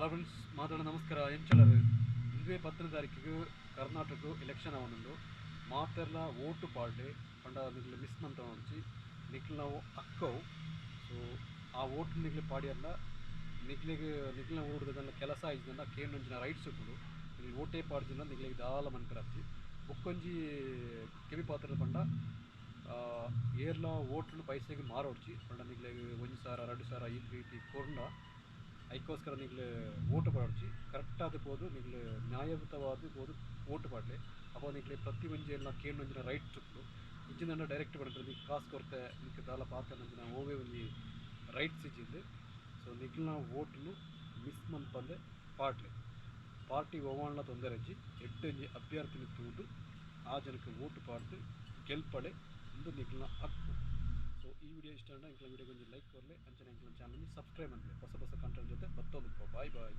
Hello friends, ಮಾತಾಡ ನಮಸ್ಕಾರ. ಎಂಚಲರ್ ಇಂದುವೆ 10ನೇ ತಾರೀಕಿಗೆ ಕರ್ನಾಟಕ ಎಲೆಕ್ಷನ್ ಅವನುಂಡು. ಮಾತೆರ್ಲ ಓಟು ಪಾಡ್ಲೆ ಪಂಡ ನಿಕ್ಲೆ ಮಿಸ್ ಮಂತೊಂಚಿ ನಿಕ್ಲು ನಾವು ಅಕ್ಕವು. ಸೊ ಆ ಓಟು ನಿಕ್ಲೆ ಪಾಡಿಯಲ್ಲ ನಿಕ್ಲೆಗ್ ನಿಕ್ಲೆನ ಊರುದ ಕೆಲಸ ಆಯ್ತಂಡ ಕೇಂಡೊಂಜಿನ ರೈಟ್ಸ್ ಉಪ್ಪುಂಡು. ನಿಕ್ಲೆ ಓಟೇ ಪಾಡ್ಜಿಂಡ ನಿಕ್ಲೆಗ್ ದಾಲ ಮನ್ಪೆರಾಪುಜಿ. ಬೊಕ್ಕೊಂಜಿ ಕೆಬಿ ಪಾತ್ರ ಪಂಡ ಏರ್ಲ ಓಟುನು ಪೈಸೆಗ್ ಮಾರೋಡ್ಚಿ ಪಂಡ ನಿಕ್ಲೆಗ್ 1000 2000 ಈ ರೀತಿ ಕೊರ್ಂಡ ಐಕೋಸ್ಕರ ನಿಕ್ಲೆ ಓಟು ಪಾಡೊಡ್ಚಿ. ಕರೆಕ್ಟಾದ್ ಪೋದು ನಿಕ್ಲೆ ನ್ಯಾಯಯುತವಾದ್ ಪೋದು ಓಟು ಪಾಡ್ಲೆ. ಅಪ ನಿಕ್ಲೆ ಪ್ರತಿ ಒಂಜಿ ಎಲ್ಲ ಕೇಂಡೊಂಜಿನ ರೈಟ್ಸ್ ಉಪ್ಪುಂಡು. ಇಜ್ಜಿಂದಂಡ ಡೈರೆಕ್ಟ್ ಪಂಡ ನಿಕ್ ಕಾಸು ಕೊರ್ತೆ ನಿಕ್ ದಾಲ ಪಾತೆರಂಜಿನ ಓವೇ ಒಂಜಿ ರೈಟ್ಸ್ ಇಜ್ಜಿಂದ್. ಸೊ ನಿಕ್ಲೆನ ಓಟುನು ಮಿಸ್ ಮನ್ಪಂದೆ ಪಾಡ್ಲೆ. ಪಾರ್ಟಿ ಒವಾಂಡ್ಲ ತೊಂದರೆ ಇಜ್ಜಿ. ಎಡ್ಡೆ ಅಭ್ಯರ್ಥಿನ ತೂದು ಆ ಜನಕ್ಕೆ ಓಟು ಪಾಡ್ದು ಗೆಲ್ಪಡೆ ಉಂದು ನಿಕ್ಲೆನ ಹಕ್ಕು. ಸೊ ಈ ವಿಡಿಯೋ ಇಷ್ಟ ಆಂಡ ಎಂಕ್ಲ ವಿಡಿಯೋ ಒಂಜಿ ಲೈಕ್ ಕೊರ್ಲೆ, ಅಂಚನೆ ಎಂಕ್ಲ ಚಾನಲ್ ಸಬ್ಸ್ಕ್ರೈಬ್ ಮನ್ಪುಲೆ. ಹೊಸ ಹೊಸ ಕಂಟೆಂಟ್ ಜೊತೆ ಬತ್ತೊಂದುಪ್ಪ. Boy boy.